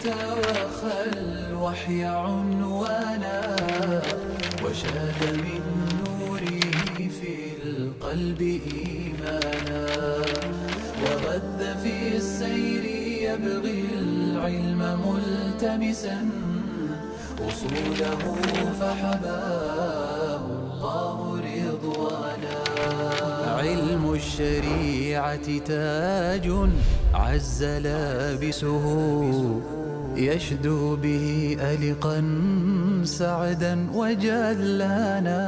وخى الوحي عنوانا، وشاد من نوره في القلب إيمانا، وغذ في السير يبغي العلم ملتمسا، أصوله فحباه الله رضوانا. علم الشريعة تاج عز لابسه، يشدو به ألقا سعدا وجلانا.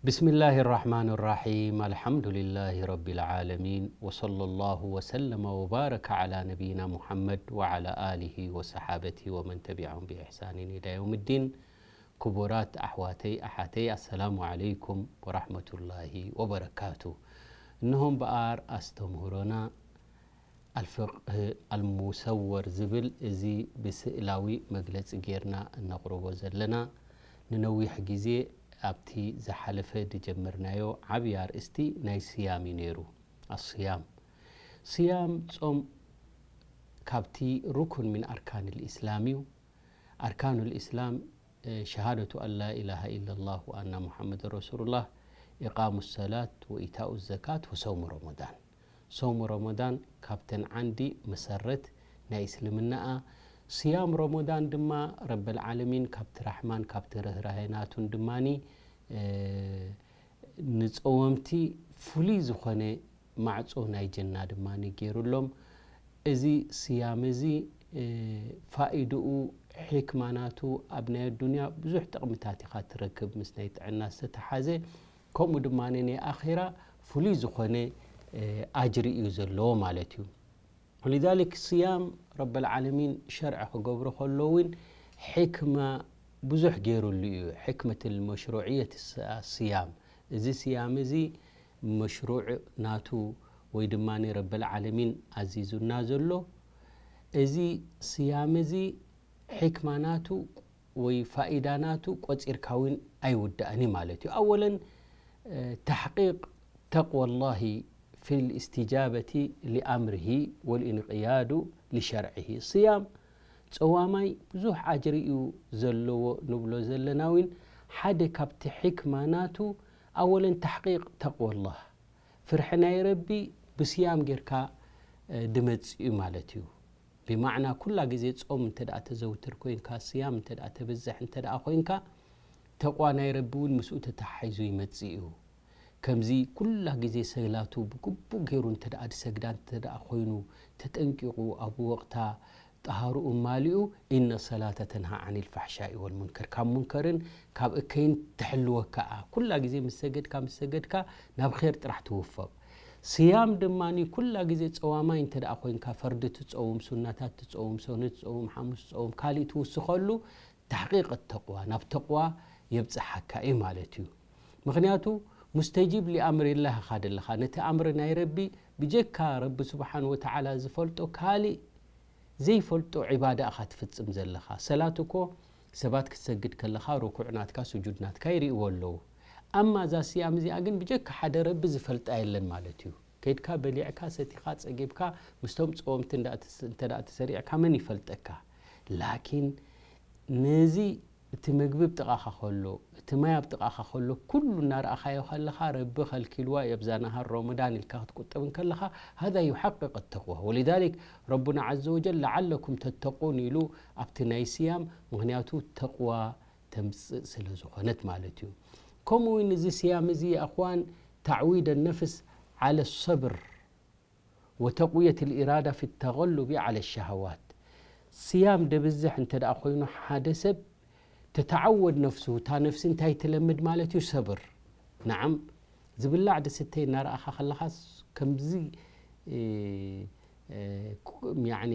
بسم الله الرحمن الرحيم. الحمد لله رب العالمين. وصلى الله وسلم وبارك على نبينا محمد وعلى آله وصحابته ومن تبعهم بإحسان إلى يوم الدين. ክቡራት ኣሕዋተይ ኣሓተይ፣ ኣሰላሙ ዓለይኩም ወራሕመቱላሂ ወበረካቱ። እንሆ እምበኣር ኣስተምህሮና ኣልፍቅህ ኣልሙሰወር ዝብል እዚ ብስእላዊ መግለጺ ጌርና እነቕርቦ ዘለና፣ ንነዊሕ ግዜ ኣብቲ ዝሓለፈ ዝጀመርናዮ ዓብዪ ኣርእስቲ ናይ ስያም እዩ ነይሩ። ኣስያም፣ ስያም፣ ጾም፣ ካብቲ ሩኩን ሚን ኣርካን ልእስላም እዩ። ኣርካኑ ልእስላም ሸሃደቱ ኣን ላ ኢላሃ ኢለላህ ወኣና ሙሓመድ ረሱሉላህ፣ ኢቃሙ ሰላት ወኢታኡ ዘካት ወሰውሙ ረመዳን። ሰውሙ ረመዳን ካብተን ዓንዲ መሰረት ናይ እስልምናኣ። ስያም ረመዳን ድማ ረበል ዓለሚን ካብቲ ራሕማን ካብቲ ርህራሄ ናቱን ድማኒ ንጸወምቲ ፍሉይ ዝኾነ ማዕጾ ናይ ጀና ድማ ገይሩሎም። እዚ ስያም እዚ ፋኢድኡ፣ ሕክማ ናቱ ኣብ ናይ ኣዱንያ ብዙሕ ጥቕምታት ኢኻ ትረክብ፣ ምስ ናይ ጥዕና ዝተተሓዘ፣ ከምኡ ድማ ናይ ኣኼራ ፍሉይ ዝኾነ ኣጅሪ እዩ ዘለዎ ማለት እዩ። ولذلك ስያም ረበል ዓለሚን ሸርዒ ክገብሮ ከሎ እውን ሕክማ ብዙሕ ገይሩሉ እዩ። ሕክመት መሽሩዕየት ስያም፣ እዚ ስያም እዚ መሽሩዕ ናቱ ወይ ድማ ረበል ዓለሚን ኣዚዙና ዘሎ፣ እዚ ስያም እዚ ሕክማ ናቱ ወይ ፋኢዳ ናቱ ቆጺርካ እውን ኣይውዳእን እዩ ማለት እዩ። ኣወለን ተሕቂቅ ተቅዋ ላሂ ፊ ልእስትጃበቲ ሊኣምርሂ ወልኢንቅያዱ ሊሸርዕሂ። ስያም ጸዋማይ ብዙሕ ኣጅሪ እዩ ዘለዎ ንብሎ ዘለና እውን ሓደ ካብቲ ሕክማ ናቱ ኣወለን ተሕቂቅ ተቅዋ ላህ፣ ፍርሒ ናይ ረቢ ብስያም ጌርካ ድመጽእ እዩ ማለት እዩ። ብማዕና ኩላ ግዜ ጾም እንተ ደኣ ተዘውትር ኮይንካ፣ ስያም እንተ ደኣ ተብዝሕ እንተ ደኣ ኮይንካ፣ ተቕዋ ናይ ረቢ እውን ምስኡ ተተሓሒዙ ይመጽእ እዩ። ከምዚ ኩላ ግዜ ሰላቱ ብግቡእ ገይሩ እንተ ደኣ ዝሰግዳ እንተ ደኣ ኮይኑ፣ ተጠንቂቑ ኣብ ወቕታ ጠሃርኡ ማሊኡ፣ ኢነ ሰላተ ተንሃ ዓኒል ፋሕሻኢ ወልሙንከር፣ ካብ ሙንከርን ካብ እከይን ተሕልወካ እያ። ኩላ ግዜ ምስ ሰገድካ ምስ ሰገድካ ናብ ኼር ጥራሕ ትውፈቕ። ስያም ድማ ኩላ ግዜ ጸዋማይ እንተ ደኣ ኮይንካ፣ ፈርዲ ትጸውም፣ ሱናታት ትጸውም፣ ሰኑይ ትጸውም፣ ሓሙስ ትጸውም፣ ካሊእ ትውስኸሉ፣ ተሕቂቅ ተቕዋ፣ ናብ ተቕዋ የብጽሓካ እዩ ማለት እዩ። ምኽንያቱ ሙስተጂብ ሊኣምሪላህ ኢኻ ዘለኻ። ነቲ ኣምሪ ናይ ረቢ ብጀካ ረቢ ስብሓን ወተዓላ ዝፈልጦ ካሊእ ዘይፈልጦ ዒባዳ ኢኻ ትፍጽም ዘለኻ። ሰላት እኮ ሰባት ክትሰግድ ከለኻ ርኩዕ ናትካ ስጁድ ናትካ ይርእይዎ ኣለዉ። ኣማ እዛ ስያም እዚኣ ግን ብጀካ ሓደ ረቢ ዝፈልጣ የለን ማለት እዩ። ከይድካ በሊዕካ ሰቲኻ ጸጊብካ ምስቶም ጸወምቲ እንዳ ትስ-፣ እንተ ደኣ ተሰሪዕካ መን ይፈልጠካ? ላኪን ነዚ እቲ ምግቢ ኣብ ጥቓኻ ከሎ፣ እቲ ማይ ኣብ ጥቓኻ ከሎ፣ ኩሉ እናረኣኻዮ ከለኻ፣ ረቢ ከልኪልዋ እዩ ኣብዛ ነሃር ረመዳን ኢልካ ክትቁጠብ እንከለኻ፣ ሃዛ ዩሓቅቅ ተቅዋ። ወሊዛሊክ ረቡና ዓዘ ወጀል ለዓለኩም ተተቁን ኢሉ ኣብቲ ናይ ስያም፣ ምኽንያቱ ተቅዋ ተምጽእ ስለ ዝኾነት ማለት እዩ። ከምኡ እውን እዚ ስያም እዚ ኣኽዋን ተዕዊደ ነፍስ ዓለ ሰብር ወተቕውየት ልኢራዳ ፊ ተቐሉቢ ዓለ ሸሃዋት። ስያም ደብዝሕ እንተ ደኣ ኮይኑ ሓደ ሰብ ተተዓወድ ነፍሱ፣ እታ ነፍሲ እንታይ ትለምድ ማለት እዩ? ሰብር። ነዓም፣ ዝብላዕ ዝስተይ እናረኣኻ ከለኻስ ከምዚ፣ እ፣ እ፣ ኩ-፣ ያዕኒ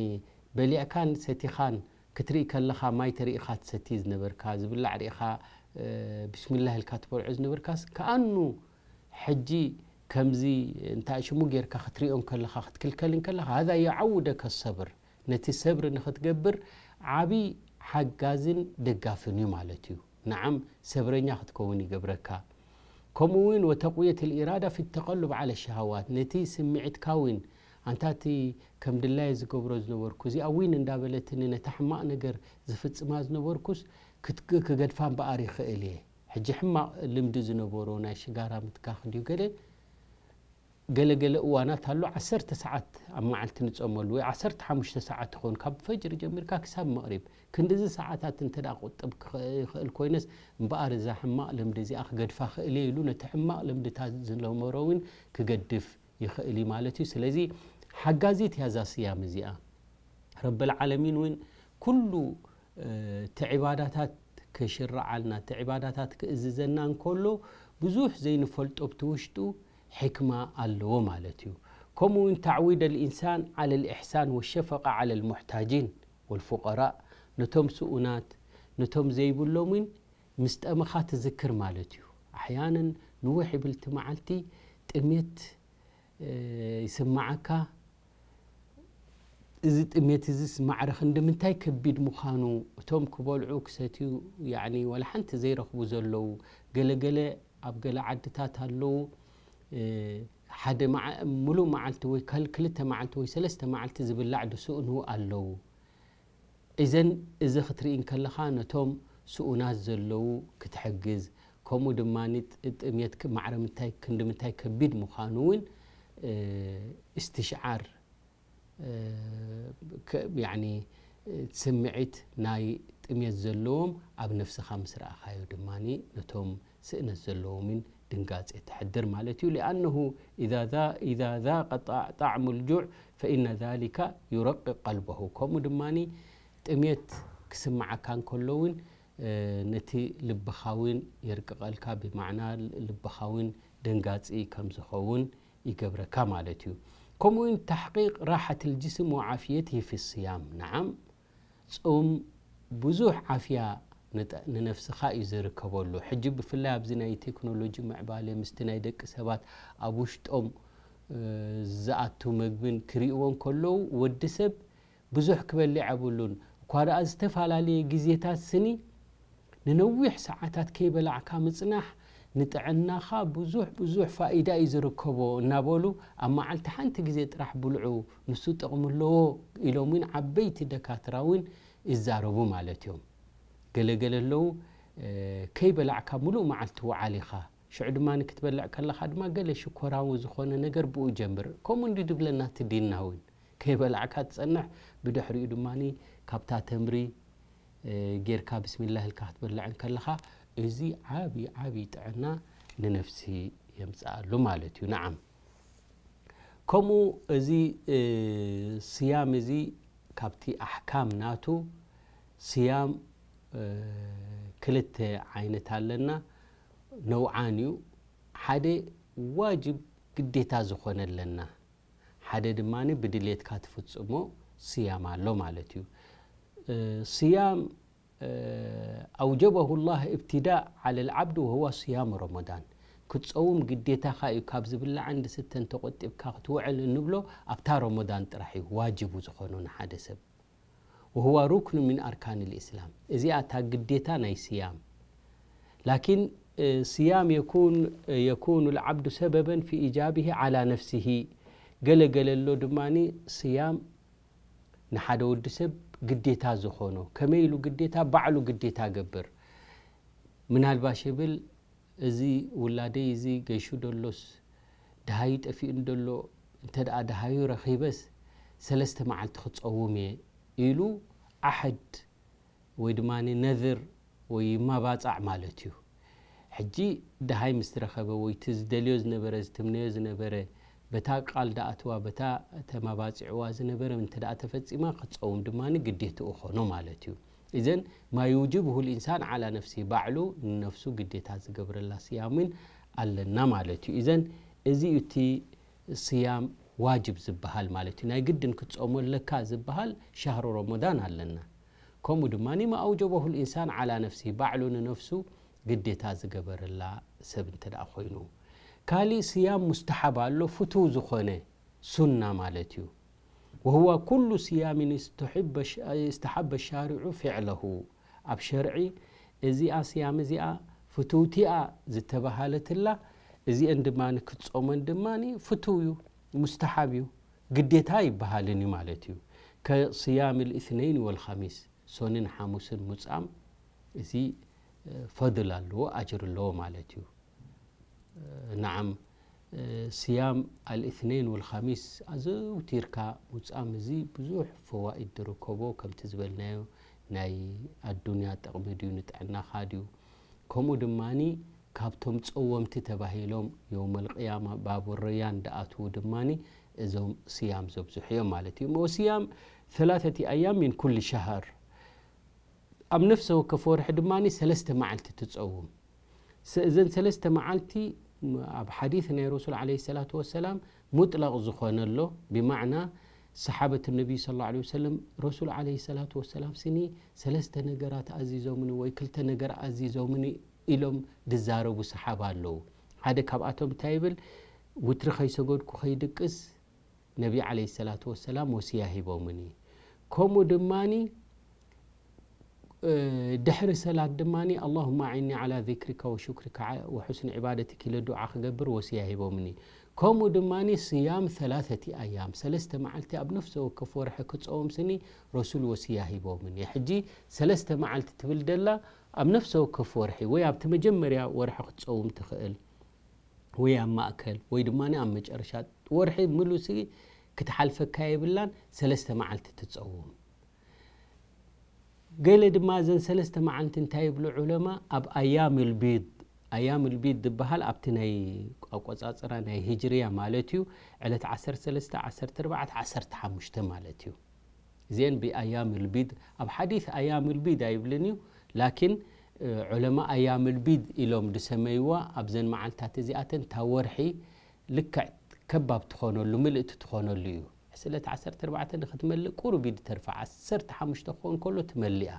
በሊዕካን ሰቲኻን ክትርኢ ከለኻ ማይ ተሪኢኻ ትሰቲ ዝነበርካ፣ ዝብላዕ ሪኢኻ፣ እ፣ ቢስሚላህ ኢልካ ትበልዖ ዝነበርካስ ከኣኑ ሕጂ ከምዚ እንታይ ሽሙ ጌርካ ክትሪኦ እንከለኻ፣ ክትክልከል እንከለኻ፣ ሃዛ የዓውደከ ሰብር። ነቲ ሰብሪ ንኽትገብር ዓቢ ሓጋዝን ደጋፍን እዩ ማለት እዩ። ነዓም፣ ሰብረኛ ክትከውን ይገብረካ። ከምኡ እውን ወተቕውየት ልኢራዳ ፊ ተቐሉብ ዓለ ሸሃዋት፣ ነቲ ስምዒትካ እውን ኣንታ እቲ ከም ድላየ ዝገብሮ ዝነበርኩ፣ እዚኣ ዊን እንዳበለትኒ ነታ ሕማቕ ነገር ዝፍጽማ ዝነበርኩስ ክት-፣ ክገድፋ እምበኣር ይኽእል እየ። ሕጂ ሕማቕ ልምዲ ዝነበሮ ናይ ሽጋራ ምትካኽ ድዩ ገለ፣ ገለ ገለ እዋናት ኣሎ፣ ዓሰርተ ሰዓት ኣብ መዓልቲ ንጸመሉ፣ ወይ ዓሰርተ ሓሙሽተ ሰዓት ይኸውን፣ ካብ ፈጅሪ ጀሚርካ ክሳብ መቕሪብ። ክንድዚ ሰዓታት እንተ ደኣ ክቑጥብ ክኸ-፣ ይኽእል ኮይነስ፣ እምበኣር እዛ ሕማቕ ልምዲ እዚኣ ክገድፋ ክእል እየ ኢሉ፣ ነቲ ሕማቕ ልምድታት ዝለመሮ እውን ክገድፍ ይኽእል እዩ ማለት እዩ። ስለዚ ሓጋዚት እያ እዛ ስያም እዚኣ። ረብል ዓለሚን እውን ኩሉ፣ እ፣ እቲ ዒባዳታት ክሽርዓልና፣ እቲ ዒባዳታት ክእዝዘና እንከሎ፣ ብዙሕ ዘይንፈልጦ ኣብቲ ውሽጡ ሕክማ ኣለዎ ማለት እዩ። ከምኡ እውን ተዕዊድ ኣልኢንሳን ዓለ ልኢሕሳን ወሸፈቃ ዓለ ልሙሕታጂን ወልፉቀራእ፣ ነቶም ስኡናት፣ ነቶም ዘይብሎም እውን ምስ ጠመኻ ትዝክር ማለት እዩ። ኣሕያነን ንውሕ ይብል እቲ መዓልቲ፣ ጥሜት፣ እ፣ ይስምዓካ። እዚ ጥሜት እዚስ ማዕረ ክንዲ ምንታይ ከቢድ ምዃኑ፣ እቶም ክበልዑ ክሰትዩ፣ ያዕኒ፣ ዋላ ሓንቲ ዘይረኽቡ ዘለዉ፣ ገለገለ ኣብ ገለ ዓድታት ኣለዉ፣ እ፣ ሓደ መዓ-፣ ምሉእ መዓልቲ ወይ ከል-፣ ክልተ መዓልቲ ወይ ሰለስተ መዓልቲ ዝብላዕ ዝስእኑ ኣለዉ። እዘን፣ እዚ ክትርኢ እንከለኻ ነቶም ስኡናት ዘለዉ ክትሕግዝ፣ ከምኡ ድማ ጥ-፣ ጥሜት ክ-፣ ማዕረ ምንታይ፣ ክንዲ ምንታይ ከቢድ ምዃኑ እውን፣ እ፣ እስትሽዓር፣ እ፣ ከ-፣ ያዕኒ፣ እ፣ ስምዒት ናይ ጥሜት ዘለዎም ኣብ ነፍስኻ ምስ ረኣኻዮ ድማ ነቶም ስእነት ዘለዎምን ድንጋጼ ተሕድር ማለት እዩ። لأنه إذا ذا-، إذا ذاق طع-، طعم الجوع فإن ذلك يرقق قلبه። ከምኡ ድማ ጥሜት ክስምዓካ እንከሎ እውን፣ እ፣ ነቲ ልብኻ እውን የርቅቐልካ፣ ብማዕና ልብኻ እውን ደንጋጺ ከም ዝኸውን ይገብረካ ማለት እዩ። ከምኡ እውን ተሕቂቅ ራሓት ልጅስም ወዓፍየትሂ ፊ ስያም። ነዓም፣ ጾም ብዙሕ ዓፍያ ንጠ-፣ ንነፍስኻ እዩ ዝርከበሉ። ሕጂ ብፍላይ ኣብዚ ናይ ቴክኖሎጂ ምዕባለ ምስቲ ናይ ደቂ ሰባት ኣብ ውሽጦም፣ እ፣ ዝኣቱ መግብን ክርእይዎ እንከለዉ፣ ወዲ ሰብ ብዙሕ ክበልዕ የብሉን። እኳ ደኣ ዝተፈላለየ ግዜታት ስኒ ንነዊሕ ሰዓታት ከይበላዕካ ምጽናሕ ንጥዕናኻ ብዙሕ፣ ብዙሕ ፋይዳ እዩ ዝርከቦ እናበሉ ኣብ መዓልቲ ሓንቲ ግዜ ጥራሕ ብልዑ፣ ንሱ ጥቕሚ ኣለዎ ኢሎም እውን ዓበይቲ ደካትራ እውን ይዛረቡ ማለት እዮም። ገለገለ ኣለዉ፣ እ፣ ከይበላዕካ ምሉእ መዓልቲ ውዓል ኢኻ። ሽዑ ድማ ክትበልዕ ከለኻ ድማ ገለ ሽኮራዊ ዝኾነ ነገር ብኡ ይጀምር። ከምኡ እንዲ ድብለና እቲ ዲንና እውን። ከይበላዕካ ትጸንሕ፣ ብድሕሪኡ ድማ ካብታ ተምሪ፣ እ፣ ጌርካ ብስሚላህ ኢልካ ክትበልዕ እንከለኻ፣ እዚ ዓቢ፣ ዓቢ ጥዕና ንነፍሲ የምጽኣሉ ማለት እዩ። ነዓም። ከምኡ እዚ፣ እ፣ ስያም እዚ ካብቲ ኣሕካም ናቱ፣ ስያም፣ እ፣ ክልተ ዓይነት ኣለና፣ ነውዓን እዩ። ሓደ ዋጅብ ግዴታ ዝኾነ ኣለና፣ ሓደ ድማ ብድሌትካ ትፍጽሞ ስያም ኣሎ ማለት እዩ። እ፣ ስያም፣ እ፣ أوجبه الله ابتداء على العبد وهو صيام رمضان። ክትጸውም ግዴታኻ እዩ፣ ካብ ዝብላዕን ዝስተን ተቆጢብካ ክትውዕል እንብሎ ኣብታ ረመዳን ጥራሕ እዩ ዋጅቡ ዝኾኖ ንሓደ ሰብ። وهو ركن من أركان الإسلام። እዚኣ እታ ግዴታ ናይ ስያም። ላኪን፣ እ፣ ስያም የኩን፣ የኩኑ ልዓብዱ ሰበበን ፊ ኢጃቢሂ ዓላ ነፍሲሂ። ገለ ገለ ኣሎ ድማኒ ስያም ንሓደ ወዲ ሰብ ግዴታ ዝኾኖ። ከመይ ኢሉ ግዴታ? ባዕሉ ግዴታ ገብር። ምናልባሽ ይብል፣ እዚ ውላደይ እዚ ገይሹ ደሎስ፣ ደሃዩ ጠፊኡኒ ደሎ፣ እንተ ደኣ ደሃዩ ረኺበስ፣ ሰለስተ መዓልቲ ክጸውም እየ ኢሉ ዓሕድ ወይ ድማ ነዝር ወይ ይማባጻዕ ማለት እዩ። ሕጂ ደሃይ ምስ ረኸበ ወይ እቲ ዝደልዮ ዝነበረ፣ ዝትምነዮ ዝነበረ፣ በታ ቃል ደኣትዋ፣ በታ ተማባጺዕዋ ዝነበረ እንተ ደኣ ተፈጺማ፣ ክጸውም ድማ ግዴትኡ ኾኖ ማለት እዩ። إذن ما يوجبه الإنسان على نفسه، ባዕሉ ንነፍሱ ግዴታ ዝገብረላ ስያምን ኣለና ማለት እዩ። إذن እዚ እዩ እቲ ስያም ዋጅብ ዝበሃል ማለት እዩ። ናይ ግድን ክትጾሞ ኣለካ ዝበሃል ሻህሩ ረመዳን ኣለና። ከምኡ ድማ ما أوجبه الإنسان على نفسه፣ ባዕሉ ንነፍሱ ግዴታ ዝገበረላ ሰብ እንተ ደኣ ኮይኑ። ካሊእ ስያም ሙስተሓብ ኣሎ፣ ፍቱው ዝኾነ ሱና ማለት እዩ። وهو كل صيام استحب الش-، استحب الشارع فعله። ኣብ ሸርዒ እዚኣ ስያም እዚኣ ፍትውቲ እያ ዝተባሃለትላ፣ እዚአን ድማ ክትጾመን ድማ ፍቱው እዩ፣ ሙስተሓብ እዩ። ግዴታ ይበሃልን እዩ ማለት እዩ። ከስያም ልእስነይን ወልኸሚስ፣ ሶንን ሓሙስን ሙጻም፣ እዚ ፈድል ኣለዎ፣ ኣጅር ኣለዎ ማለት እዩ። ነዓም፣ ስያም ኣልእትነይን ወልኻሚስ ኣዘውቲርካ ሙጻም፣ እዚ ብዙሕ ፈዋኢድ ዝርከቦ፣ ከምቲ ዝበልናዮ ናይ ኣዱንያ ጥቕሚ ድዩ፣ ንጥዕናኻ ድዩ? ከምኡ ድማኒ ካብቶም ጸወምቲ ተባሂሎም የውመል ቅያማ ባቡ ረያን ድኣትዉ ድማኒ እዞም ስያም ዘብዝሑ እዮም ማለት እዩ። ወስያም ثلاثة أيام من كل شهر፣ ኣብ ነፍሰ ወከፍ ወርሒ ድማኒ ሰለስተ መዓልቲ ትጸውም። ስ-፣ እዘን ሰለስተ መዓልቲ ም-፣ ኣብ ሓዲስ ናይ ረሱል ዓለይሂ ሰላቱ ወሰላም ሙጥለቕ ዝኾነ ኣሎ፣ ብማዕና ሰሓበት ነቢይ ሰለላሁ ዐለይሂ ወሰለም፣ ረሱል ዓለይሂ ሰላቱ ወሰላም ስኒ ሰለስተ ነገራት ኣዚዞምኒ ወይ ክልተ ነገር ኣዚዞምኒ ኢሎም ዝዛረቡ ሰሓባ ኣለዉ። ሓደ ካብኣቶም እንታይ ይብል? ውትሪ ከይሰገድኩ ከይድቅስ ነቢ ዓለይሂ ሰላቱ ወሰላም ወስያ ሂቦምኒ። ከምኡ ድማኒ፣ እ፣ ድሕሪ ሰላት ድማኒ ኣላሁመ ኣዒኒ ዓላ ዚክሪካ ወሹክሪካ ወሑስኒ ዒባደቲክ ኢለ ዱዓ ክገብር ወስያ ሂቦምኒ። ከምኡ ድማኒ ስያም ሰላሰቲ ኣያም፣ ሰለስተ መዓልቲ ኣብ ነፍሰ ወከፍ ወርሒ ክጸውም ስኒ ረሱል ወስያ ሂቦምኒ። ሕጂ ሰለስተ መዓልቲ ትብል ደላ ኣብ ነፍሰ ወከፍ ወርሒ ወይ ኣብቲ መጀመርያ ወርሒ ክትጸውም ትኽእል፣ ወይ ኣብ ማእከል ወይ ድማ ኣብ መጨረሻ ወርሒ ምሉእ ሲ ክትሓልፈካ የብላን፣ ሰለስተ መዓልቲ ትጸውም። ገለ ድማ እዘን ሰለስተ መዓልቲ እንታይ ይብሉ ዑለማ? ኣብ ኣያም ልቢድ፣ ኣያም ልቢድ ዝበሃል ኣብቲ ናይ ኣቆጻጽራ ናይ ሂጅርያ ማለት እዩ፣ ዕለት ዓሰርተ ሰለስተ፣ ዓሰርተ ኣርባዕተ፣ ዓሰርተ ሓሙሽተ ማለት እዩ። እዚአን ብኣያም ልቢድ፣ ኣብ ሓዲስ ኣያም ልቢድ ኣይብልን እዩ፣ ላኪን፣ እ፣ ዑለማ ኣያም ልቢድ ኢሎም ዝሰመይዋ ኣብዘን መዓልታት እዚኣተን እታ ወርሒ ልክዕ ከባብ ትኾነሉ፣ ምልእቲ ትኾነሉ እዩ። ዕለት ዓሰርተ ኣርባዕተ ንክትመልእ ቁሩብ እዩ ዝተርፋ፣ ዓሰርተ ሓሙሽተ ክኸውን ከሎ ትመልእ እያ።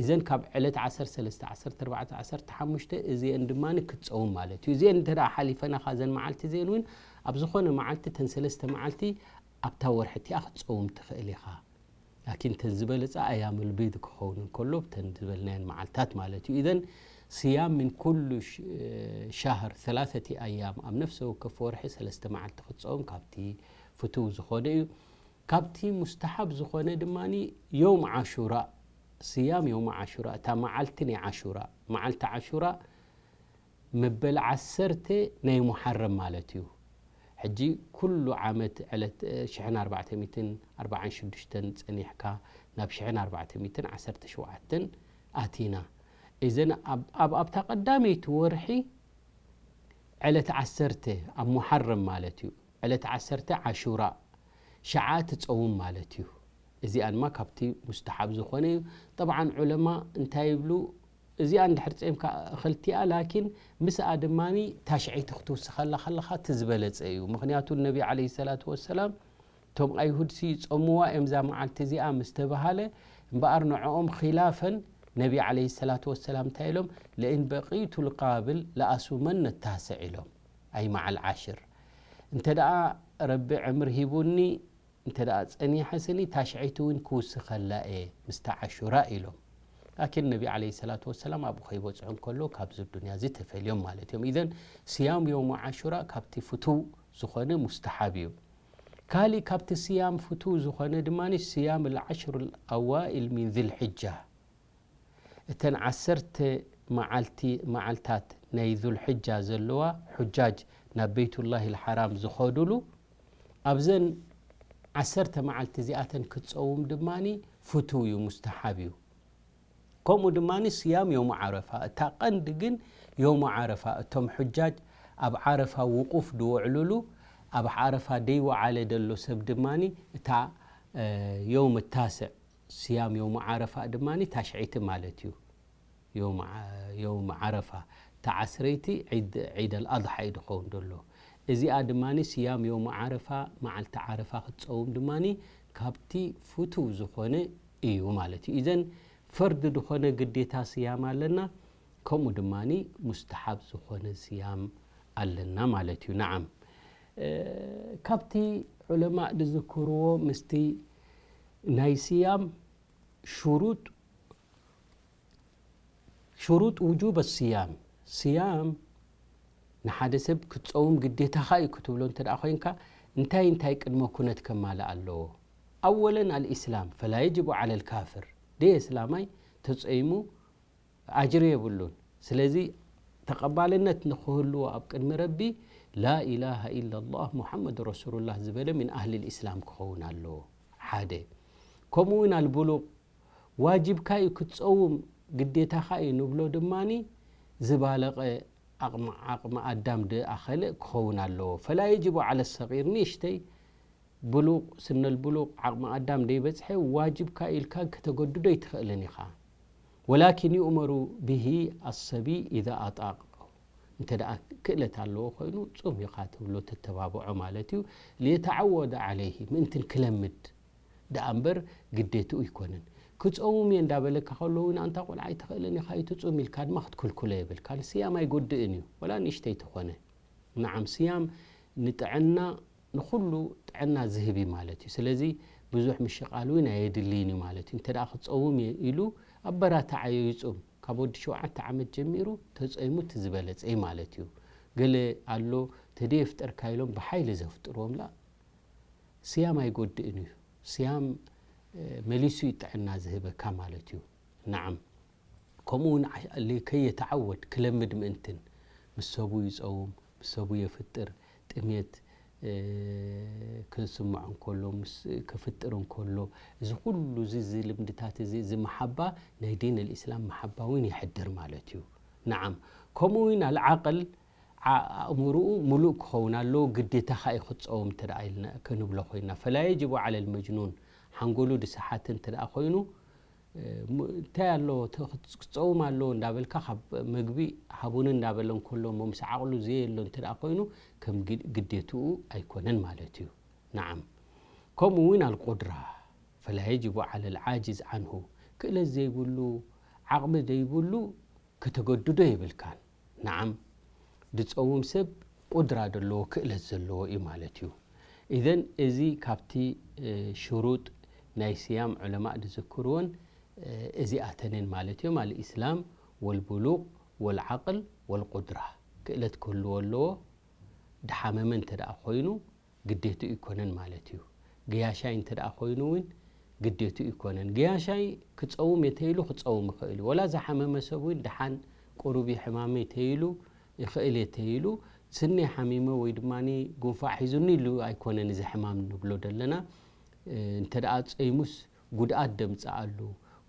እዘን ካብ ዕለት ዓሰርተ ሰለስተ፣ ዓሰርተ ኣርባዕተ፣ ዓሰርተ ሓሙሽተ እዚአን ድማ ክትጸውም ማለት እዩ። እዚአን እንተ ደኣ ሓሊፈናኻ እዘን መዓልቲ እዚአን እውን ኣብ ዝኾነ መዓልቲ እተን ሰለስተ መዓልቲ ኣብታ ወርሒ እቲኣ ክትጸውም ትኽእል ኢኻ። ላኪን እተን ዝበለጻ ኣያም ልቢድ ክኸውን እንከሎ፣ እተን ዝበልናየን መዓልታት ማለት እዩ። ኢዘን ስያም ምን ኩሉ ሽ-፣ ሻህር ሰላሰቲ ኣያም፣ ኣብ ነፍሰ ወከፍ ወርሒ ሰለስተ መዓልቲ ክትጸውም ካብቲ ፍቱው ዝኾነ እዩ። ካብቲ ሙስተሓብ ዝኾነ ድማኒ የውም ዓሹራ፣ ስያም የውም ዓሹራ፣ እታ መዓልቲ ናይ ዓሹራ፣ መዓልቲ ዓሹራ መበል ዓሰርተ ናይ ሙሓረም ማለት እዩ። ሕጂ ኩሉ ዓመት ዕለት፣ እ፣ ሽሕን ኣርባዕተ ሚእትን ኣርባዓን ሽዱሽተን ጸኒሕካ ናብ ሽሕን ኣርባዕተ ሚእትን ዓሰርተ ሸውዓተን ኣቲና። እዘን ኣብ፣ ኣብ፣ ኣብታ ቀዳመይቲ ወርሒ ዕለት ዓሰርተ ኣብ ሙሓረም ማለት እዩ። ዕለት ዓሰርተ ዓሹራ ሽዓ ትጸውም ማለት እዩ። እዚኣ ድማ ካብቲ ሙስተሓብ ዝኾነ እዩ። ጠብዓን ዑለማ እንታይ ይብሉ? እዚኣ እንድሕር ጸምካ እኽልቲኣ፣ ላኪን ምስኣ ድማኒ ታሽዐይቲ ክትውስኸላ ከለኻ እቲ ዝበለጸ እዩ። ምኽንያቱ ነቢ ዓለይሂ ሰላቱ ወሰላም፣ እቶም ኣይሁድሲ ይጾምዋ እዮም እዛ መዓልቲ እዚኣ ምስ ተባሃለ፣ እምበኣር ንዕኦም ኺላፈን ነቢ ዓለይሂ ሰላቱ ወሰላም እንታይ ኢሎም? "ለኢን በቂቱ ልቃብል ለኣሱመነ ታስዕ" ኢሎም። ኣይ መዓል ዓሽር። እንተ ደኣ ረቢ ዕምር ሂቡኒ፣ እንተ ደኣ ጸኒሐ ስኒ ታሽዐይቲ እውን ክውስኸላ እየ ምስታ ዓሹራ ኢሎም። ላኪን ነቢ ዓለይሂ ሰላቱ ወሰላም ኣብኡ ከይበጽሑ እንከሎ ካብዚ ዱንያ እዚ ተፈልዮም ማለት እዮም። ኢዘን ስያም የውም ዓሹራ ካብቲ ፍቱው ዝኾነ ሙስተሓብ እዩ። ካሊእ ካብቲ ስያም ፍቱው ዝኾነ ድማ ስያም ልዓሽሩ ኣዋኢል ሚን ዝልሕጃ፣ እተን ዓሰርተ መዓልቲ፣ መዓልታት ናይ ዙልሕጃ ዘለዋ፣ ሑጃጅ ናብ ቤይቱላሂ ልሓራም ዝኸዱሉ፣ ኣብዘን ዓሰርተ መዓልቲ እዚኣተን ክትጸውም ድማኒ ፍቱው እዩ፣ ሙስተሓብ እዩ። ከምኡ ድማኒ ስያም ዮሙ ዓረፋ፣ እታ ቀንዲ ግን ዮሙ ዓረፋ፣ እቶም ሑጃጅ ኣብ ዓረፋ ውቁፍ ዝውዕሉሉ፣ ኣብ ዓረፋ ደይወዓለ ደሎ ሰብ ድማኒ እታ፣ እ፣ ዮሙ ታስዕ፣ ስያም ዮሙ ዓረፋ ድማኒ ታሽዐይቲ ማለት እዩ። ዮም ዓ-፣ ዮም ዓረፋ፣ እታ ዓስረይቲ ዒድ፣ ዒድ ኣልኣድሓ እዩ ድኸውን ደሎ። እዚኣ ድማኒ ስያም ዮም ዓረፋ፣ መዓልቲ ዓረፋ ክትጸውም ድማኒ ካብቲ ፍቱው ዝኾነ እዩ ማለት እዩ። ኢዘን ፈርዲ ዝኾነ ግዴታ ስያም ኣለና፣ ከምኡ ድማኒ ሙስተሓብ ዝኾነ ስያም ኣለና ማለት እዩ። ነዓም፣ እ፣ ካብቲ ዑለማእ ዝዝክርዎ ምስቲ ናይ ስያም ሽሩጥ ሽሩጥ ውጁብ ስያም፣ ስያም ንሓደ ሰብ ክትጸውም ግዴታኻ እዩ ክትብሎ እንተ ደኣ ኮይንካ፣ እንታይ እንታይ ቅድመ ኩነት ከማልእ ኣለዎ? ኣወለን ኣልኢስላም፣ ፈላ የጅቡ ዓለል ካፍር፣ ደይ እስላማይ ተጸይሙ ኣጅሪ የብሉን። ስለዚ ተቐባልነት ንክህልዎ ኣብ ቅድሚ ረቢ ላኢላሃ ኢላላህ ሙሓመድ ረሱሉላህ ዝበለ ምን ኣህሊል ኢስላም ክኸውን ኣለዎ። ሓደ። ከምኡ እውን ኣልቡሉቕ ዋጅብካ እዩ ክትጸውም፣ ግዴታኻ እዩ ንብሎ ድማኒ ዝባለቐ ዓቕሚ፣ ዓቕሚ ኣዳም ድኣኸለ ክኸውን ኣለዎ። ፈላ የጅቡ ዓለ ሰጊር፣ ንእሽተይ ብሉቕ፣ ስነል ብሉቕ፣ ዓቕሚ ኣዳም ደይበጽሐ ዋጅብካ ኢልካ ከተገድዶ ኣይትኽእልን ኢኻ። ወላኪን ዩእመሩ ብሂ ኣሰቢ ኢዛ ኣጣቕ፣ እንተ ደኣ ክእለት ኣለዎ ኮይኑ ጹም ኢኻ ትብሎ፣ ተተባብዖ ማለት እዩ። ሊየተዓወደ ዓለይሂ፣ ምእንትን ክለምድ ደኣ እምበር ግዴትኡ ኣይኮነን። ክጸውም እየ እንዳበለካ ከሎ እውን ኣንታ ቆልዓ ኣይትኽእልን ኢኻ፣ ኣይትጹም ኢልካ ድማ ክትክልክሎ የብልካን። ስያም ኣይጎድእን እዩ፣ ወላ ንእሽተይ ተኾነ። ነዓም፣ ስያም ንጥዕና፣ ንኹሉ ጥዕና ዝህብ እዩ ማለት እዩ። ስለዚ ብዙሕ ምሽቓል እውን ኣየድልይን እዩ ማለት እዩ። እንተ ደኣ ክጸውም እየ ኢሉ ኣበራትዓዮ ይጹም። ካብ ወዲ ሸውዓተ ዓመት ጀሚሩ ተጸይሙ እቲ ዝበለጸ እዩ ማለት እዩ። ገለ ኣሎ ተደየፍጠርካ ኢሎም ብሓይሊ ዘፍጥርዎም ላ፣ ስያም ኣይጎድእን እዩ። ስያም፣ እ፣ መሊሱ እዩ ጥዕና ዝህበካ ማለት እዩ። ነዓም። ከምኡ እውን ዓ-፣ ለ-፣ ከየተዓወድ ክለምድ ምእንትን፣ ምስ ሰቡ ይጸውም፣ ምስ ሰቡ የፍጥር፣ ጥሜት፣ እ፣ ክስምዖ እንከሎ፣ ምስ፣ ክፍጥር እንከሎ፣ እዚ ኩሉ እዚ፣ እዚ ልምድታት እዚ፣ እዚ መሓባ ናይ ዲን ኣልኢስላም መሓባ እውን የሕድር ማለት እዩ። ነዓም። ከምኡ እውን ኣልዓቕል፣ ዓ-፣ ኣእምሮኡ ምሉእ ክኸውን ኣለዎ፣ ግዴታኻ እዩ ክትጸውም እንተ ደኣ ኢልና፣ ክንብሎ ኮይና። ፈላ የጅቡ ዓለል መጅኑን፣ ሓንጎሉ ድሰሓተ እንተ ደኣ ኮይኑ፣ እ፣ ሙ-፣ እንታይ ኣለዎ፣ ተ-፣ ክት-፣ ክትጸውም ኣለዎ እንዳበልካ፣ ካብ መግቢ ሃቡኒ እንዳበለ እንከሎ፣ እሞ ምስ ዓቕሉ ዘየሎ እንተ ደኣ ኮይኑ፣ ከም ግ-፣ ግዴትኡ ኣይኮነን ማለት እዩ። ነዓም። ከምኡ እውን ኣልቁድራ፣ ፈላ የጅቡ ዓለል ዓጅዝ ዓንሁ፣ ክእለት ዘይብሉ፣ ዓቕሚ ዘይብሉ፣ ከተገድዶ የብልካን። ነዓም፣ ድጸውም ሰብ ቁድራ ደለዎ፣ ክእለት ዘለዎ እዩ ማለት እዩ። ኢዘን እዚ ካብቲ፣ እ፣ ሽሩጥ ናይ ስያም ዑለማእ ድዝክርወን፣ እ፣ እዚኣተንን ማለት እዮም። ኣልኢስላም ወልቡሉቕ ወልዓቕል ወልቁድራ። ክእለት ክህልዎ ኣለዎ። ድሓመመ እንተ ደኣ ኮይኑ ግዴትኡ ኣይኮነን ማለት እዩ። ገያሻይ እንተ ደኣ ኮይኑ እውን ግዴትኡ ኣይኮነን። ገያሻይ ክጸውም እየ ተይሉ ክጸውም ይኽእል እዩ። ወላ ዝሓመመ ሰብ እውን ደሓን ቁሩብ እዩ ሕማመይ ተይሉ፣ ይኽእል እየ ተይሉ፣ ስኒ ሓሚመ ወይ ድማ ጉንፋዕ ሒዙኒ ኢሉ ኣይኮነን እዚ ሕማም ንብሎ ደለና። እ፣ እንተ ደኣ ጸይሙስ ጉድኣት ደምጽኣሉ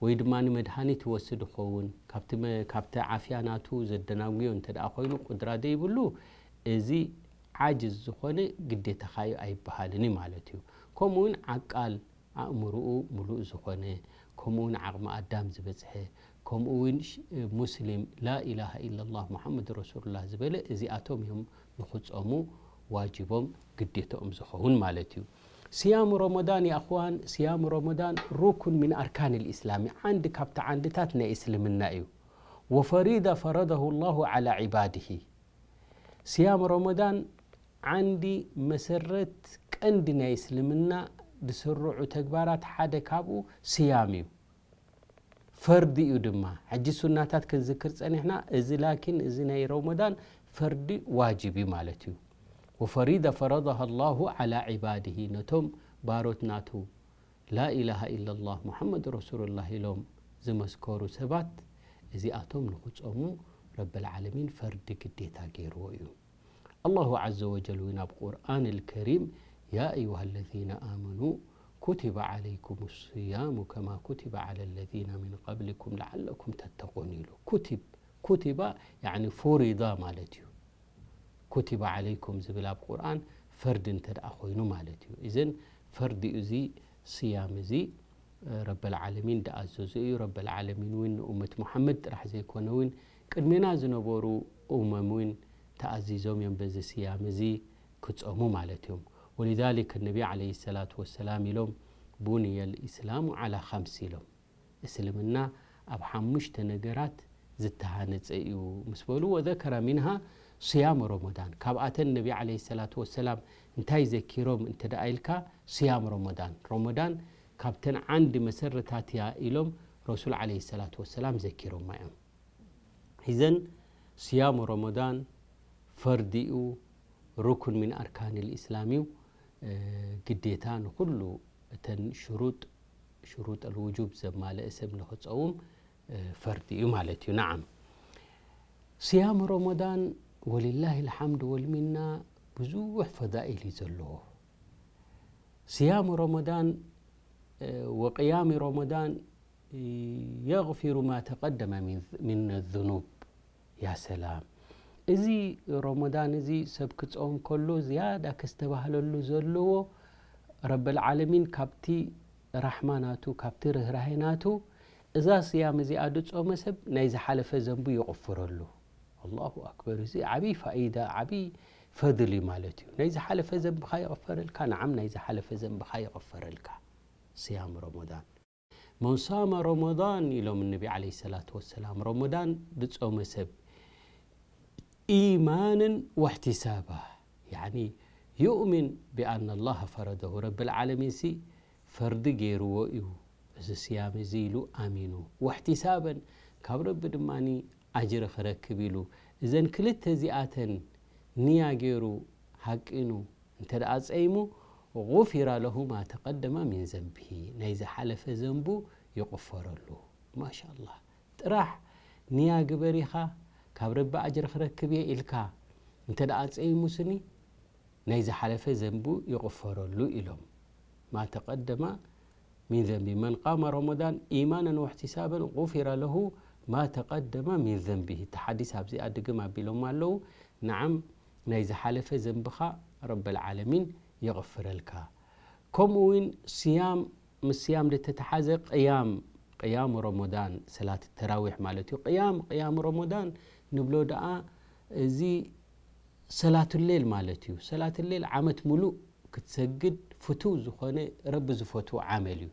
ወይ ድማ ንመድሃኒት ይወስድ ይኸውን፣ ካብቲ መ-፣ ካብቲ ዓፍያ ናቱ ዘደናጉዮ እንተ ደኣ ኮይኑ ቁድራ ዘይብሉ፣ እዚ ዓጅዝ ዝኾነ ግዴታኻ እዩ ኣይበሃልን እዩ ማለት እዩ። ከምኡ እውን ዓቃል፣ ኣእምሮኡ ምሉእ ዝኾነ፣ ከምኡ እውን ዓቕሚ ኣዳም ዝበጽሐ፣ ከምኡ እውን ሽ-፣ ሙስሊም ላኢላሃ ኢላላህ ሙሓመድ ረሱሉላህ ዝበለ፣ እዚኣቶም እዮም ንኽጾሙ ዋጅቦም፣ ግዴታኦም ዝኸውን ማለት እዩ። ስያሙ ረመዳን፣ ያ እኽዋን፣ ስያሙ ረመዳን ሩኩን ሚን ኣርካን ልእስላሚ፣ ዓንዲ ካብቲ ዓንድታት ናይ እስልምና እዩ። ወፈሪዳ ፈረደሁ ላሁ ዓላ ዒባድሂ። ስያም ረመዳን ዓንዲ፣ መሰረት፣ ቀንዲ ናይ እስልምና ዝስርዑ ተግባራት ሓደ ካብኡ ስያም እዩ። ፈርዲ እዩ ድማ። ሕጂ ሱናታት ክንዝክር ጸኒሕና፣ እዚ ላኪን፣ እዚ ናይ ረመዳን ፈርዲ፣ ዋጅብ እዩ ማለት እዩ። ወፈሪዳ ፈረደሃ ላሁ ዓላ ዒባድሂ፣ ነቶም ባሮት ናቱ ላኢላሃ ኢላላህ ሙሐመድ ረሱሉላህ ኢሎም ዝመስከሩ ሰባት፣ እዚኣቶም ንኽጾሙ ረብል ዓለሚን ፈርዲ፣ ግዴታ፣ ገይርዎ እዩ። ኣላሁ ዐዘ ወጀል እውን ኣብ ቁርኣን ልከሪም፣ ያ ኣዩሃ ለዚነ ኣመኑ ኩቲበ ዓለይኩም ስያሙ ከማ ኩቲበ ዓለ ለዚነ ሚን ቀብሊኩም ለዓለኩም ተተቁን ኢሉ። ኩቲብ፣ ኩቲባ፣ ያዕኒ፣ ፉሪዳ ማለት እዩ። ኩቲበ ዓለይኩም ዝብል ኣብ ቁርኣን ፈርዲ እንተ ደኣ ኮይኑ ማለት እዩ። እዘን ፈርዲ እዩ እዚ ስያም እዚ፣ ረበል ዓለሚን ድኣዘዞ እዩ። ረበል ዓለሚን እውን ንኡመት ሙሓመድ ጥራሕ ዘይኮነ እውን ቅድሜና ዝነበሩ ኡመም እውን ተኣዚዞም እዮም በዚ ስያም እዚ ክጾሙ ማለት እዮም። ወሊዛሊክ ነቢ ዓለይሂ ሰላቱ ወሰላም ኢሎም፣ ቡንየ ልኢስላሙ ዓላ ኸምስ ኢሎም። እስልምና ኣብ ሓሙሽተ ነገራት ዝተሃነጸ እዩ ምስ በሉ፣ ወዘከረ ሚንሃ ስያም ረመዳን። ካብኣተን ነቢ ዓለይሂ ሰላቱ ወሰላም እንታይ ዘኪሮም እንተ ደኣ ኢልካ፣ ስያም ረመዳን። ረመዳን ካብተን ዓንዲ መሰረታት እያ ኢሎም ረሱል ዓለይሂ ሰላቱ ወሰላም ዘኪሮማ እዮም። ኢዘን ስያም ረመዳን ፈርዲ እዩ፣ ሩኩን ሚን ኣርካን ልኢስላም እዩ። ግዴታ ንኹሉ እተን ሽሩጥ ሽሩጥ ኣልውጁብ ዘማልአ ሰብ ንኽፀውም ፈርዲ እዩ ማለት እዩ። ነዓም፣ ስያም ረመዳን ወሊላሂ ልሓምድ ወልሚና ብዙሕ ፈዳኢል እዩ ዘለዎ። ስያም ረመዳን ወቅያሚ ረመዳን የግፊሩ ማ ተቀደመ ሚን ዙኑብ። ያ ሰላም፣ እዚ ረመዳን እዚ ሰብ ክፀውም ከሎ ዝያዳ ከስተባህለሉ ዘለዎ፣ ረበል ዓለሚን ካብቲ ራሕማ ናቱ ካብቲ ርህራሄ ናቱ እዛ ስያም እዚኣ ድጾመ ሰብ ናይ ዝሓለፈ ዘንቡ ይቕፍረሉ። ኣላሁ ኣክበር፣ እዚ ዓብይ ፋኢዳ ዓብይ ፈድል እዩ ማለት እዩ። ናይ ዝሓለፈ ዘንብኻ ይቕፈረልካ። ነዓም፣ ናይ ዝሓለፈ ዘንብኻ ይቕፈረልካ። ስያም ረመዳን መን ሳመ ረመዳን ኢሎም ነቢ ዓለይሂ ሰላቱ ወሰላም፣ ረመዳን ድጾመ ሰብ ኢማንን ወሕቲሳባ፣ ያኒ ዩእሚን ብኣን ኣላህ ፈረደሁ፣ ረብል ዓለሚን ሲ ፈርዲ ገይርዎ እዩ እዚ ስያም እዚ ኢሉ ኣሚኑ፣ ወሕቲሳበን ካብ ረቢ ድማ ኣጅሪ ክረክብ ኢሉ፣ እዘን ክልተ እዚኣተን ንያ ገይሩ ሃቂኑ እንተ ደኣ ጸይሙ፣ غفر له ما تقدم من ذنبه፣ ናይ ዝሓለፈ ዘንቡ ይቕፈረሉ። ማሻ ኣላህ። ጥራሕ ንያ ግበር ኢኻ፣ ካብ ረቢ ኣጅሪ ክረክብ እየ ኢልካ እንተ ደኣ ጸይሙ ስኒ፣ ናይ ዝሓለፈ ዘንቡ ይቕፈረሉ ኢሎም። ما تقدم من ذنبه، من قام رمضان إيمانا واحتسابا غفر له ما تقدم من ذنبه። እቲ ሓዲስ ኣብዚኣ ድግም ኣቢሎም ኣለዉ። ነዓም፣ ናይ ዝሓለፈ ዘንብኻ ረበል ዓለሚን የቕፍረልካ። ከምኡ እውን ስያም፣ ምስ ስያም ዝተተሓዘ ቅያም፣ ቅያም ረመዳን፣ ሰላት ተራዊሕ ማለት እዩ። ቅያም፣ ቅያም ረመዳን ንብሎ ደኣ እዚ ሰላቱ ሌል ማለት እዩ። ሰላት ሌል ዓመት ሙሉእ ክትሰግድ ፍቱው ዝኾነ፣ ረቢ ዝፈትዎ ዓመል እዩ።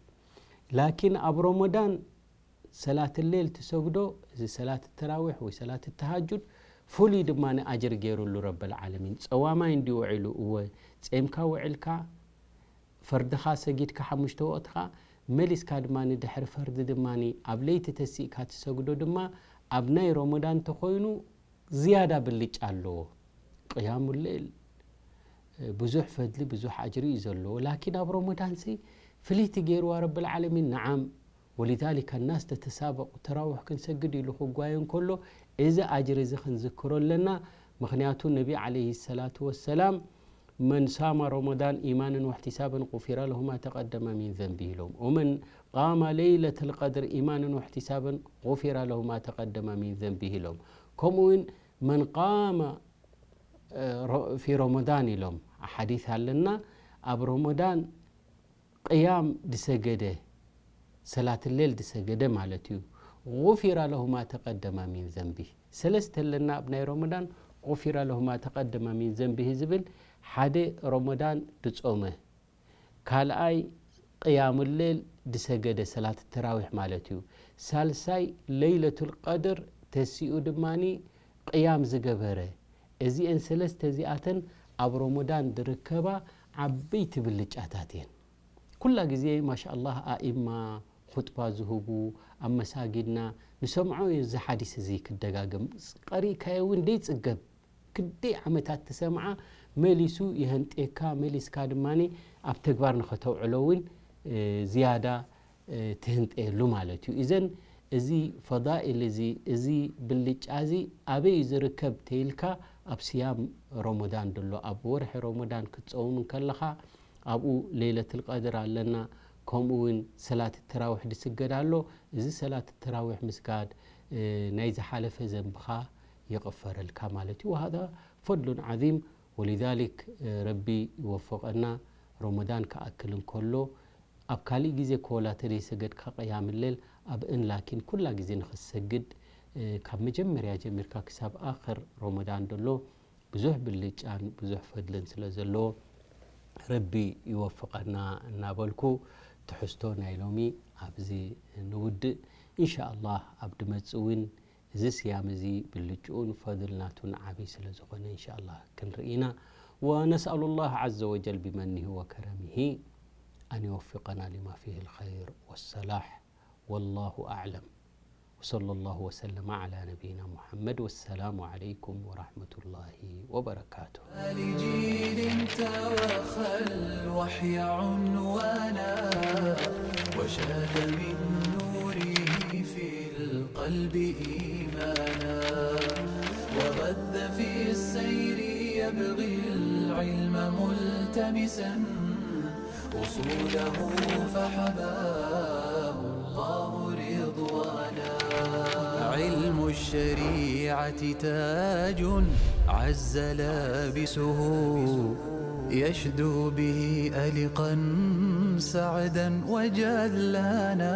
ላኪን ኣብ ረመዳን ሰላት ሌል ትሰግዶ፣ እዚ ሰላት ተራዊሕ ወይ ሰላት ተሃጁድ ፍሉይ ድማ ኣጅር ገይሩሉ ረበል ዓለሚን። ጸዋማይ እንዲ ውዒሉ፣ እወ፣ ጼምካ ውዕልካ፣ ፈርድኻ ሰጊድካ ሓሙሽተ ወቕትኻ፣ መሊስካ ድማ ድሕሪ ፈርዲ ድማ ኣብ ለይቲ ተሲእካ ትሰግዶ ድማ ኣብ ናይ ረመዳን ተኾይኑ ዝያዳ ብልጫ ኣለዎ። ቅያሙ ሌል ብዙሕ ፈድሊ ብዙሕ ኣጅሪ እዩ ዘለዎ። ላኪን ኣብ ረመዳንሲ ፍልይቲ ገይርዋ ረብል ዓለሚን። ነዓም፣ ወሊዛሊከ ናስ ተተሳበቁ፣ ተራዊሕ ክንሰግድ ኢሉ ክጓየ እንከሎ፣ እዚ ኣጅሪ እዚ ክንዝክሮ ኣለና። ምኽንያቱ ነቢ ዓለይሂ ሰላቱ ወሰላም መን ሳመ ረመዳን ኢማንን ወሕቲሳበን ጉፊረ ለሁ ማ ተቀደመ ሚን ዘንቢሂ ኢሎም። ወመን ቃመ ለይለተል ቀድር ኢማንን ወሕቲሳበን ጉፊረ ለሁ ማ ተቀደመ ሚን ዘንቢሂ ኢሎም። ከምኡ እውን መን ቃመ ፊ ረመዳን ኢሎም ሓዲስ ኣለና። ኣብ ረመዳን ቅያም ድሰገደ፣ ሰላት ሌል ድሰገደ ማለት እዩ። ጉፊረ ለሁ ማ ተቀደመ ሚን ዘንቢህ። ሰለስተ ኣለና ኣብ ናይ ረመዳን፣ ጉፊረ ለሁ ማ ተቀደመ ሚን ዘንቢህ ዝብል፣ ሓደ ረመዳን ድጾመ፣ ካልኣይ ቅያሙ ሌል ድሰገደ፣ ሰላት ተራዊሕ ማለት እዩ። ሳልሳይ ለይለቱል ቀድር ተሲኡ ድማኒ ቅያም ዝገበረ። እዚአን ሰለስተ እዚኣተን ኣብ ረመዳን ድርከባ ዓበይቲ ብልጫታት እየን። ኩላ ግዜ ማሻ ኣላህ ኣኢማ ኹጥባ ዝህቡ ኣብ መሳጊድና ንሰምዖ እዩ። እዚ ሓዲስ እዚ ክደጋገም ቀሪእካዮ እውን ደይጽገብ፣ ክንደይ ዓመታት ትሰምዓ መሊሱ ይሀንጤካ፣ መሊስካ ድማ ኣብ ተግባር ንኸተውዕሎ እውን ዝያዳ ትህንጠየሉ ማለት እዩ። እዘን እዚ ፈዳኢል እዚ፣ እዚ ብልጫ እዚ ኣበይ እዩ ዝርከብ ተይልካ፣ ኣብ ስያም ረመዳን ድሎ፣ ኣብ ወርሒ ረመዳን ክትጸውም እንከለኻ ኣብኡ ለይለትል ቀድር ኣለና። ከምኡ እውን ሰላት ተራዊሕ ድስገድ ኣሎ። እዚ ሰላት ተራዊሕ ምስጋድ ናይ ዝሓለፈ ዘንብኻ ይቕፈረልካ ማለት እዩ። ወሃዛ ፈድሉን ዓዚም። ወሊዛሊክ ረቢ ይወፍቐና። ረመዳን ክኣክል እንከሎ ኣብ ካሊእ ግዜ ኮላ ተደይሰገድካ ቅያም ሌል ኣብእን ላኪን ኩላ ግዜ ንኽትሰግድ ካብ መጀመርያ ጀሚርካ ክሳብ ኣኽር ረመዳን ደሎ ብዙሕ ብልጫን ብዙሕ ፈድልን ስለ ዘለዎ ረቢ ይወፍቐና እናበልኩ ትሕዝቶ ናይ ሎሚ ኣብዚ ንውድእ። ኢንሻ ኣላህ ኣብ ድመጽእ እውን እዚ ስያም እዚ ብልጭኡን ፈድል ናቱን ዓብይ ስለ ዝኾነ ኢንሻ ኣላህ ክንርኢ ኢና። ونسأل الله عز وجل بمنه وكرمه أن يوفقنا لما فيه الخير والصلاح. والله أعلم. وصلى الله وسلم على نبينا محمد، والسلام عليكم ورحمة الله وبركاته. لجيل توخى الوحي عنوانا، وشاد من نوره في القلب إيمانا، وغذى في السير يبغي العلم ملتمسا، أصوله فحباه الله رضوانا. علم الشريعة تاج عز لابسه، يشدو به ألقا سعدا وجلانا.